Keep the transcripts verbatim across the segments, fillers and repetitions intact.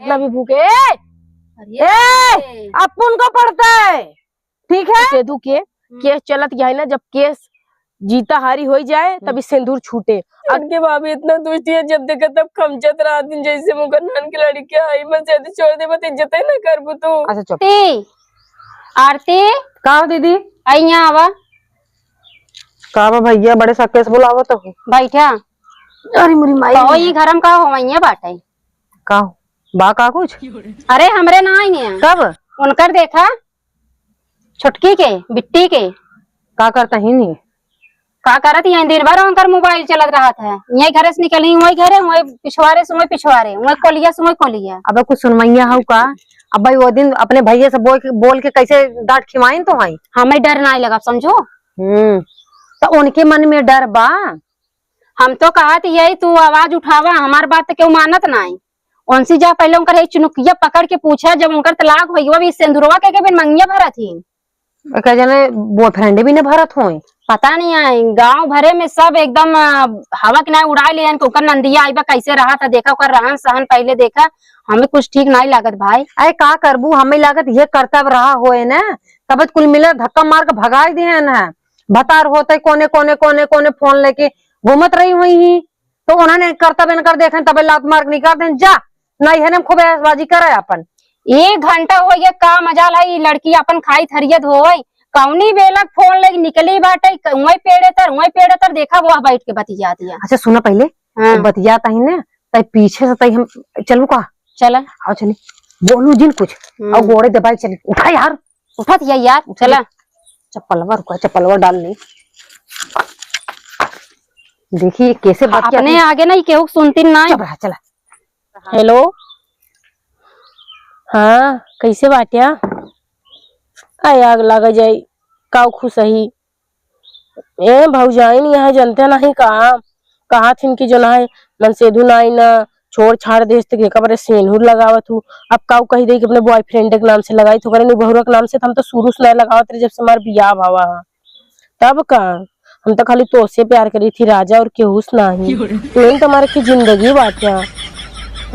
इतना भी भूखे। ए! अरे! ए! अपुन को पड़ता है, ठीक है? सेधु के हम्म। केस चलत गया है ना, जब केस जीता हारी होई जाए, हम्म। तभी सिंदूर छूटे। उनके भाभी इतना दुष्ट है, जब देखा तब खमचत रहत हैं, जैसे मुकर नान के लड़की आई, बस यदि छोड़ दे, बस इज्जत ही ना करबू तू। अच्छा, चुप। आरती, आरती। का हो दीदी? आई यहाँ आवा। का बा भैया, बड़े सक्के से बुलावत हो? बैठा। अरे मुरी माई। कहो, ये घर में का हो, वहीं बाटे। का हो? बा का कुछ? अरे, हमरे ना आई हैं। कब? उनकर देखा, छोटकी के, बिट्टी के। का करता ही नहीं? का करत ही हैं, दिन भर उनकर मोबाइल चलत रहत है। यही घरे से निकली, वही घरे, वही पिछवारे से वही पिछवारे, वही कोलिया से वही कोलिया। अब कुछ सुनवैया हो का? अब भाई वो दिन अपने भैया से बोल के, बोल के कैसे डांट खिवाइन तो हई। हमें डर नाहीं लगा, समझो। हम्म, तो उनके मन में डर बा। हम तो कहत यही, तू आवाज उठावा, हमार बात तो केहू मानत नाहीं। उनसे जा पहले उनकर एक चुनुकिया पकड़ के पूछा, जब उनकर तलाक होई गवा, अभी सिंदूरवा के, के बिन मंगिया भरत ही। का जाने बॉयफ्रेंड भी न भरत होई। पता नहीं आए, गांव भरे में सब एकदम, अ, हवा के ना उड़ा लेन कि ओकर नंदिया आई बा, कैसे रहा था, देखा ओकर रहन सहन पहले देखा, हमें कुछ ठीक नहीं लागत भाई। अरे का करबू, हमें लागत ये करतब रहा होए ना, तब कुल मिला धक्का मार के भगाई दिए ना। भतार होते कोने, कोने, कोने, कोने फोन लेके घूमत रही हुई ही, तो उन्होंने करतब इनकर देखे, तबे लात मार के निकाल दें, जा, नहीं है ना, खूब ऐशबाजी करे अपन। एक घंटा हो गया, का मजाल है, ई लड़की अपन खाई थरियत होई, कौनी बेलक फोन लेके निकली बाटे, क-, उहे पेड़े तर, उहे पेड़े तर, देखा वो बैठ के बतियात या। अच्छा सुना पहले, हाँ। बतियात ही ना, तई पीछे से तई हम चलू का? चला। आओ चली, बोलू जिन कुछ, हम्म। और गोड़े दबाई चली, उठा यार। उठत या यार, उठत चला। या। चप्पलवा रुका, चप्पलवा डाल ली। देखी कैसे बतिया अपने आगे ना, केहू सुनती ना। चुप रहा, चला। हेलो, हाँ, कैसे बाट्या? आय आग लाग जाई, काऊ खुश ही। ए भौजाइन, यहाँ जनते नहीं का, कहा थिन कि जो ना है, मनसेधु नाई ना, छोड़ छाड़ देस त के कबरे सेनुर लगावत हूँ। अब काऊ कही दे कि अपने बॉयफ्रेंड के नाम से लगाई, तो करे नहीं बहुरा के नाम से, तो हम तो शुरू से नहीं लगावत रहे, जब से हमार बियाह भावा है। तब का, हम तो खाली तोसे प्यार करी थी राजा, और केहू से नहीं। तू ही तो हमारे की जिंदगी बाट्या,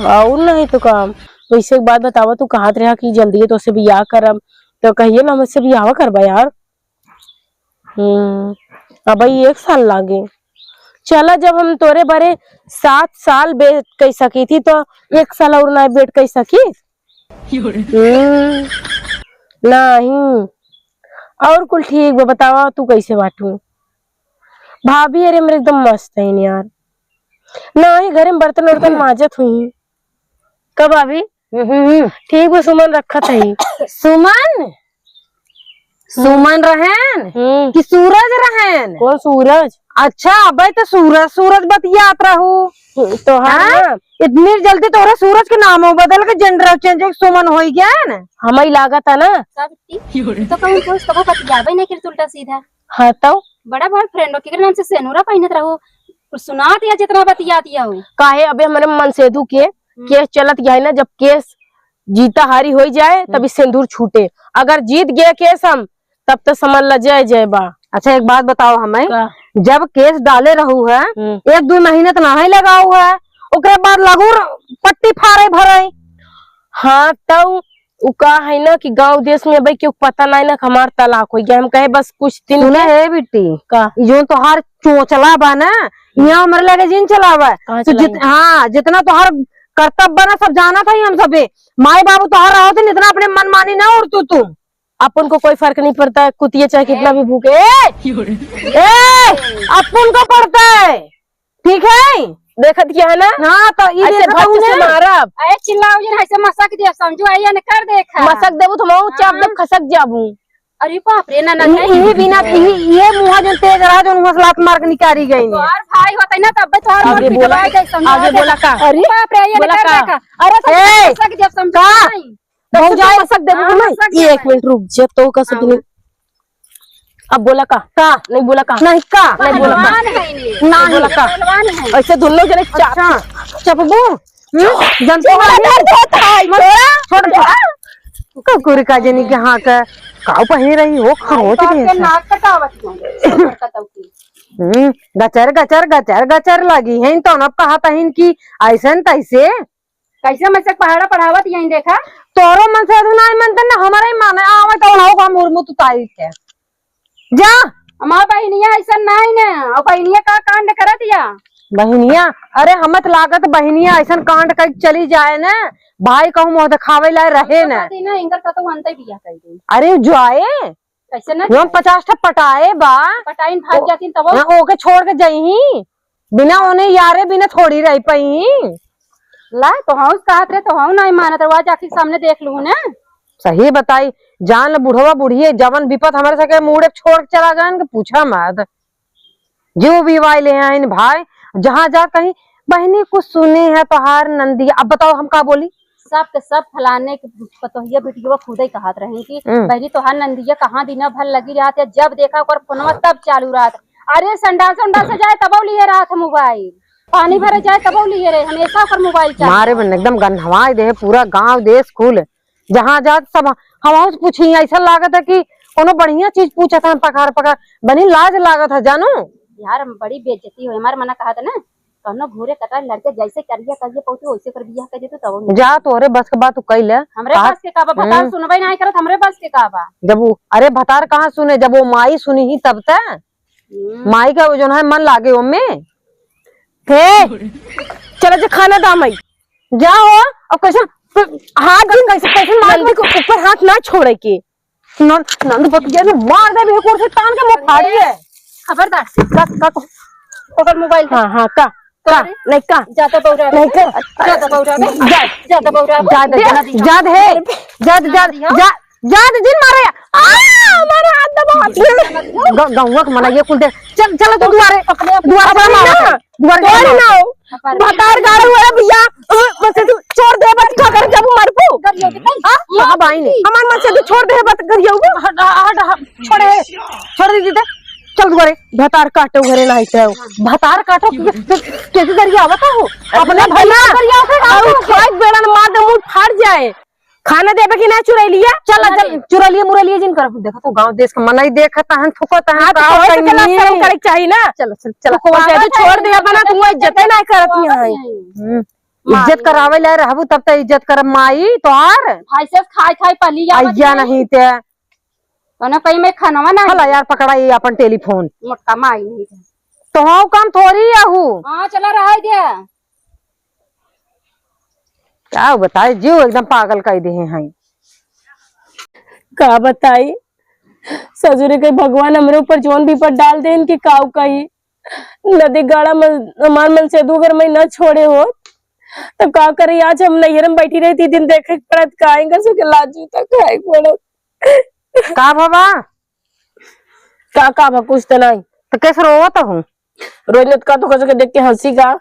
और नहीं तो का। वैसे एक बात बतावा, तू कहत रहा कि जल्दी तोसे बियाह करब, तो कहिए ना हमसे बियाह करबा यार। हम्म, अब भाई एक साल लागे। चला, जब हम तोरे बरे सात साल वेट कई सकी थी, तो एक साल और ना वेट कई सकी? हम्म, नहीं। और कुल ठीक बा, बतावा तू कैसे बाटू? भाभी, अरे मेरे एकदम मस्त है यार। ना ही घरे में बर्तन उर्तन माजत हुई। कब भाभी? हम्म, हम्म, हम्म। ठीक बा, सुमन रखत है। सुमन? सुमन रहन हम्म। कि सूरज रहन? कौन सूरज? अच्छा, अबे तो सूरज, सूरज बतियात रहू। हम्म, तोहार हाँ? ना। इतनी जल्दी तोहरा सूरज के नाम बदल के जेंडर चेंज सुमन होई गया है ना? हमें लागत है ना। सब ठीक। तो कहूँ कुछ तो बतियाबे नहीं करत उल्टा सीधा। हाँ तो? बड़ा बॉयफ्रेंड हो, केकरे नाम से सेनुरा पहिनत रहू? कुछ सुनात या जितना बतियात या हो। काहे अबे हमरे मनसेधु के हम्म। केस चलत गया है ना, जब केस जीता हारी होई जाए, हम्म। तभी सिंदूर छूटे। अगर जीत गया केस हम, तब तो समझ ला जय जय बा। अच्छा, एक बात बताओ हमें, का? जब केस डाले रहू है, हम्म। एक दो महीने तो ना ही लगाऊ है, ओकरे बाद लगू र-, पट्टी फारे भरे। हाँ, तब उ का है ना कि गाँव देश में भाई केहू पता नहीं ना कि हमार तलाक हो गया। हम कहे बस कुछ दिन सुना के है बिट्टी, का? ई जोन तोहार चोचला बा ना, हम्म। यहाँ हमरे लगे जिन चलावा। कहाँ तो जित-, चलाई? हाँ, जितना तोहार करतब बा ना, सब जाना था ही हम सबे। माई बाबू तोहार रहो थे, इतना अपने मनमानी ना उड़तू तू। अपन को कोई फर्क नहीं पड़ता है, कुतिया चाहे कितना भी भूखे। ए! ए! अपन को पड़ता है, ठीक है? देखत क्या है ना? ना, तो ई ऐसे देखत भक्ति से उन्हें मारब। अरे चिल्लाओ जिन, ऐसे मसक दिया, समझो, आइए ने कर देखा। मसक देबू तो मऊ चाप हाँ। देब, खसक जाबू। अरे बाप रे, ना, ना, ई, नहीं। ई बिना, ई, ये मुँह जो तेज रहा, जो मुँह से लात मार के निकारी गई ने। तोहार भाई होता है ना, तब तोहार आगे मुँह बोला, पिटवा दे, समझा आगे दे। बोला का? अरे बाप रे, ये बोला कर का? देखा। अरे सब ए! मसक दिया, समझो का? नहीं। भौजाई, मसक देबू हाँ, कि नहीं? मसक ये एक देबू। मिनट रुक जा, तो का सब हाँ। नहीं। अब बोला का? का? नहीं बोला का? नहीं का? नहीं बोला का? पहलवान है ये। नहीं। बोला का? पहलवान है। ऐसे दोनों जने चाप। अच्छा, चपबू? हम्म? जनता चपबू? दर्द होता है, मत छोड़ा। छोड़ दे। कुकुर का जनी के हाँ का, काऊ पहिने रही हो, खरोच आई बाप के। के नाक कटावत हूँ। हम्म, गचर, गचर, गचर, गचर लगी है, तो अब कहा तहिन कि ऐसन तैसे। कैसे मैं से पहाड़ा पढ़ावत यहीं देखा। तोरो मन से तो नाहीं मनते ना, हमारा ही मन है, आवे तो उन्हों का मुर्मू तू तारीख के। जा। हमार बहिनिया ऐसा नाहीं ना, और बहिनिया का कांड करत या। बहिनिया, अरे हमत लागत बहिनिया ऐसन कांड कर चली जाए ना, भाई कहूँ मुँह दिखावे लाए रहे ना। पता ना, इनकर का तो अंत ही बिया कर दे। अरे जाए, कैसे ना जौन जाए? पचास ठा पटाए बा। पटाइन भाग ओ, जातीन तब। हाँ, ओके छोड़ के जइही। बिना ओने यारे बिना थोड़ी रह पइही। ला, तो हम कहत रहे, तो हम नाहीं मानत रहे, आज आखिर सामने देख लूँ ना। सही बताई, जान ले बुढ़वा बुढ़िए, जवन विपत हमरे सके मुड़े छोड़ के चला गए, कि पूछा मत। जो भी वाई ले आइन भाई, जहाँ जात कहीं, "बहिनी कुछ सुने हैं तोहार नंदिया।" अब बताओ हम का बोली? सब के सब फलाने के पतोहिया बिटिया खुदे कहत रही कि हम्म। "बहिनी तोहार नंदिया कहाँ दिना भर लगी रहत है, जब देखा ओकर फोनवा तब चालू रहत। अरे संडास उंडास जाए तबो लिए रहत है मोबाइल, पानी भरे जाए तबो लिए रहे, हमेशा ओकर मोबाइल चालू।" मारे बन एकदम गन्हवाई दे पूरा गांव देश कुल। जहाँ जात सब हमहू से पूछी, ऐसा लागत है कि कोनो बढ़िया चीज पूछत है, पकार पकार। बनी लाज लागत है जानू। यार, हम बड़ी बेइज्जती होई। हमार मना कहत है ना, कौनो घूरे कटार लड़के जैसे करिया करिया पहुँचे, वैसे कर बियाह कर देतू तब। जा, तोहरे बस के बात तू कइले। हमरे बस के का बा? भतार हम्म। सुनबे नाहीं करत, हमरे बस के का बा? जब वो, अरे भतार कहाँ सुने, जब वो माई सुनी ही तब ते। हम्म। माई का वो जौन है मन लागे ओमे। हे, चला जा खाना दा माई। जा हो, अब कैसे हाथ जी कैसे, कैसे मार नंदी को ऊपर हाथ ना छोड़े के। नंद, नंद बतिया ने मार दे भी कुर्सी तान के मुंह फाड़ी है। खबरदार। का, का को? पकड़ मोबाइल का। हाँ, हाँ, का, का, अरे, नहीं का। ज्यादा बौरा नहीं का। ज्यादा बौरा बे। जा, ज्यादा बौरा बे। जा दे, जा दे, जा दे, जा दे, जा दे, जा दे, जा दे, जा दे, जा दे, जिन मारे। आ, हमारा हाथ दबा दिया। ग-, गौवा के मना ये कुल दे। चल, चल तू दुआरे, पकड़े, दुआरे पकड़े चला ना। मारो। दुआरे तोड़ चला ना मारो। हो। भतार गाड़ा हुआ है भैया। अ, बस तू छोड़ दे, बस का कर जब मरबू। हाँ? कहाँ बाई ने? हमार मन से तू छोड़ दे, बस करियो। हट, हट, हट, छोड़े, छोड़ दे, दे। चल दुआरे, भतार काटे उघरे ना आइते हो। भतार काटो, के, के, के, के गरियावत हो? अपने अपने भैया भैया गरियावत हो, और खाए बेलन मार दे, मुंह फाड़ जाए। खाना देबे कि ना चुरैलिया? चल, चल, चुरैलिया मुरैलिया जिन कर। देखा तो गांव देश का मनई देखत हन, थुकत हन, हाँ, तो का कहे से करनी? तेला शर्म करे के चाही ना। चल, चल, चल। तू कौन से छोड़ दे, अपना तू इज्जत ना करत यहाँ है। हम्म, माई। इज्जत करावे ले रहबू तब त इज्जत करब माई तोहार। भाई से खाई खाई पली आवत आइया नहीं। नहीं ते। तने कहीं मैं खानवा ना हला यार, पकड़ा ये अपन टेलीफोन। मोटका माई नहीं थे। तो हाँ काम थोड़ी आहू। हाँ, चला रहा है दिया। का बताई, जीव एकदम पागल कर दे हैं। का बताई, ससुरे के भगवान हमरे ऊपर जौन विपद डाल देन कि काऊ कही। नदी गाड़ा मन, हमार मनसेदू अगर मैं न छोड़े हो, तब का करी? आज हम नैहर में बैठी रहती, दिन देखे के पड़त, का कर सके, लाज जूता खाए के पड़त। का बाबा? का, का बा? कुछ तो नहीं। तो कैसे रोवत हूँ? रोई न त का, तो कैसे के देख के हंसी का?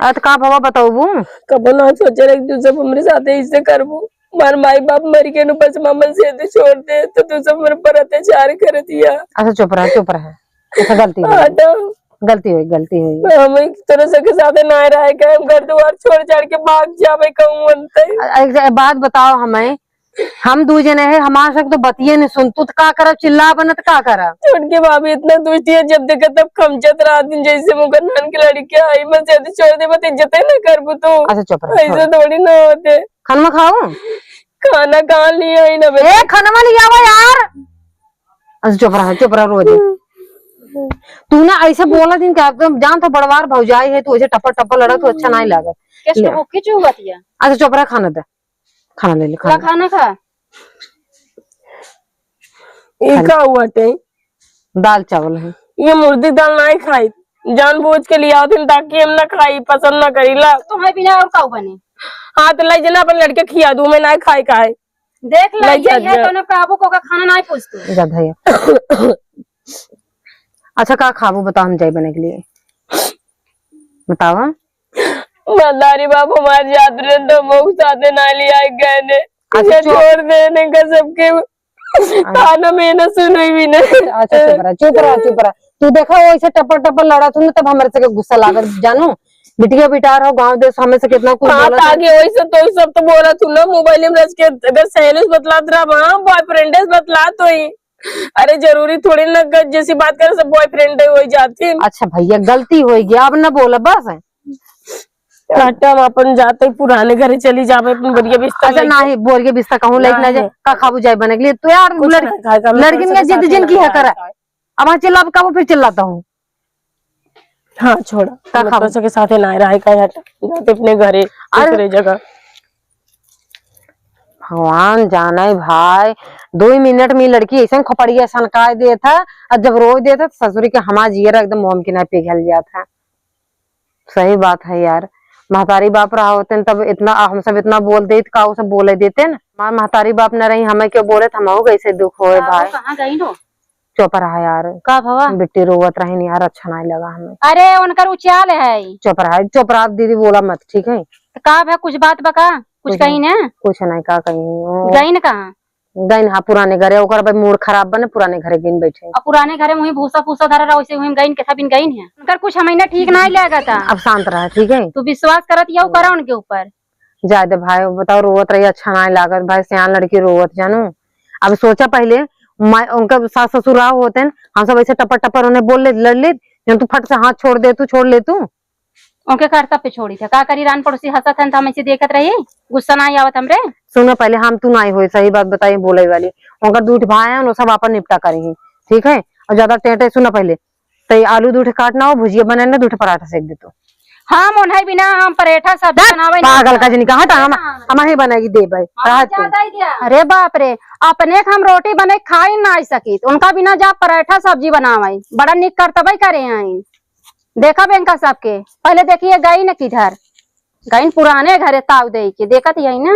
अरे त का भवा बतौबू? कबो ना सोचे रहे कि तू सब हमरे साथे ऐसे करबू। हमार माई बाप मर गए न, बस मामा से तो छोड़ दे, तो तू सब हमरे पर अत्याचार कर दिया। अच्छा चुप रह, चुप रह। अच्छा गलती हो गई। हटा। गलती हुई, गलती हुई। हम एक तरह से के साथे ना रहे के, हम घर द्वार छोड़ छाड़ के भाग जावे कहूँ मनते। अ-, एक बात बताओ हमें, हम दू जने हैं, हमारे संग तो बतिये नहीं सुन, तू तो का करब, चिल्ला बनत का करब? छोटकी भाभी इतना दुष्टी है, जब देखे तब खमचत रहत दिन, जैसे मुकर नान के लड़के आई, बस यदि छोड़ दे, बस इज्जते ना करबू तू। अच्छा, चुप रह, ऐसे छोड़। थोड़ी ना होते। खाना खाओ? खाना कहाँ लिया है ना बेटा? ए, खाना ले आवा यार। अच्छा, चुप रह, चुप रह, रो दे। तू ना ऐसे बोला दिन का एकदम जान तो बड़वार भौजाई है, तू ऐसे टपर टपर लड़ा, तू अच्छा नहीं लागत। कैसे ले। भूखी चूहत है? अच्छा, चुप रह, खाना दे। खाना ले ले, पूरा खाना। खाना खा। ये खा ले। का हुआ ते? दाल चावल है। ये मुर्दी दाल नहीं खाई, जानबूझ के लिया होती ताकि हम ना खाई, पसंद ना करीला। तो तुम्हारे बिना और का बने? हाँ, तो लाई जना अपन लड़के खिया दू, मैं ना खाई काहे। देख ला, लाई ये जा, है जा। दोनों काबू को का खाना नहीं पूछते। जा भैया। अच्छा, का खाबू बताओ, हम जाई बने के लिए। बतावा। मदारी बाप हमार जात रहे तो मऊ साथे ना लिया गए ने। अच्छा, ये चुप। छोड़ दे ने का सबके अच्छा। ताना में ना सुनई भी नहीं। अच्छा, चुप रह, चुप रह, चुप रह। तू देखा वैसे टपर टपर लड़ा तू ना, तब हमरे से के गुस्सा लागत जानू। बिटिया बिटार हो, गांव देश हमें से कितना कुछ हाँ, बोला तो था। आगे वैसे तो सब तो बोला तू ना, मोबाइल में रच के अगर सहेली से बतलात रहा, हाँ, बॉयफ्रेंड से बतलात होई। अरे जरूरी थोड़ी ना ग-, जैसी बात करे सब बॉयफ्रेंड हो जाती। अच्छा भैया, गलती हो गया, अब ना बोला बस। काटा हम अपन जाते पुराने घरे चली जाबे, अपन बोरिया बिस्तर अच्छा, लेके। नाही, बोरिया बिस्तर कहूँ लेके ना नाही। जाए। का खाबू जाए बने के लिए? तो यार, कुछ लड़-, ना खाए, हम लड़किन तोरे के जिद साथे जिन की है ना करे। खाए। अब हाँ, चिल्ला, अब कब फिर चिल्लाता हूँ? हाँ, छोड़ा। का हम खाबू? तोरे के साथे ना रहे, का हट, जाते अपने घरे, अरे। दूसरे जगह। भगवान जाने भाई, दो ही मिनट में लड़की ऐसे खोपड़िया सनकाए देत है, और जब रोए देत है, तो ससुरी के हमार जियर एकदम मोम के ना पिघल जात है। सही बात है यार, महतारी बाप रहा होते न तब इतना, हम सब इतना बोल देत, का वो सब बोले देते न? हमार महतारी बाप न रही, हमें क्यों बोले, तो हमहू कैसे दुख होए का हो, भाई। कहाँ गई नो? चुप रहा यार। का भवा? बिट्टी रोवत रही न यार, अच्छा नहीं लगा हमें। अरे उनकर उचाल है। चुप रहा, चुप रहा दीदी, बोला मत, ठीक है? तो का भा, कुछ बात बका? कुछ कुछ कही नहीं। ना? कुछ नहीं, का कही? वो गई न कहाँ? गइन, हाँ, पुराने घरे, ओकर भाई मूड खराब बने, पुराने घरे गइन बैठे। अब पुराने घरे में वही भूसा फूसा धरे रहो, वैसे वही गइन, कैसा बिन गइन है। उनकर कुछ हमें ना ठीक नहीं लगा था। अब शांत रहा, ठीक है? तू विश्वास करत यहू करा उनके ऊपर। जाए दे भाई, बताओ, रोवत रही, अच्छा नहीं लागत भाई, सियान लड़की रोवत, जानू। अब सोचा पहले, मैं, उनका सास ससुर रहा होते न, हम सब ऐसे टपर टपर उन्हें बोल ले, लड़ ले, जन तू फट से हाथ छोड़ दे, तू छोड़ ले तू। ओके करतब पे छोड़ी थे, का करी, रान पड़ोसी हंसत हन त हम ऐसे देखत रही, गुस्सा ना आवत हमरे। सुनो पहले, हम तू नाई होई, सही बात बताई बोले वाली। ओकर दू ठे भाई हैं, वो सब आपन निपटा करी हैं, ठीक है? और ज्यादा टेंटे, सुनो पहले, तो ये आलू दू ठे काटना हो, भुजिया बनाना, दू ठे पराठा सेक दे तू। हम उन्हें बिना हम पराठा सब्जी दस बनावे नहीं पागल का। का जनी का, हटा, हम, हाँ। हम ही बनाई देबै, हाँ, रह तू। ज्यादा ही दिया। अरे बाप रे, अपने के हम रोटी बने खाई ना सकी, उनका बिना जा पराठा सब्जी बनावे, बड़ा निक करतबे करे आई। देखब इनका सबके, पहले देखिए गई न किधर, गई न पुराने घरे ताऊ दे के, देखत यही ना।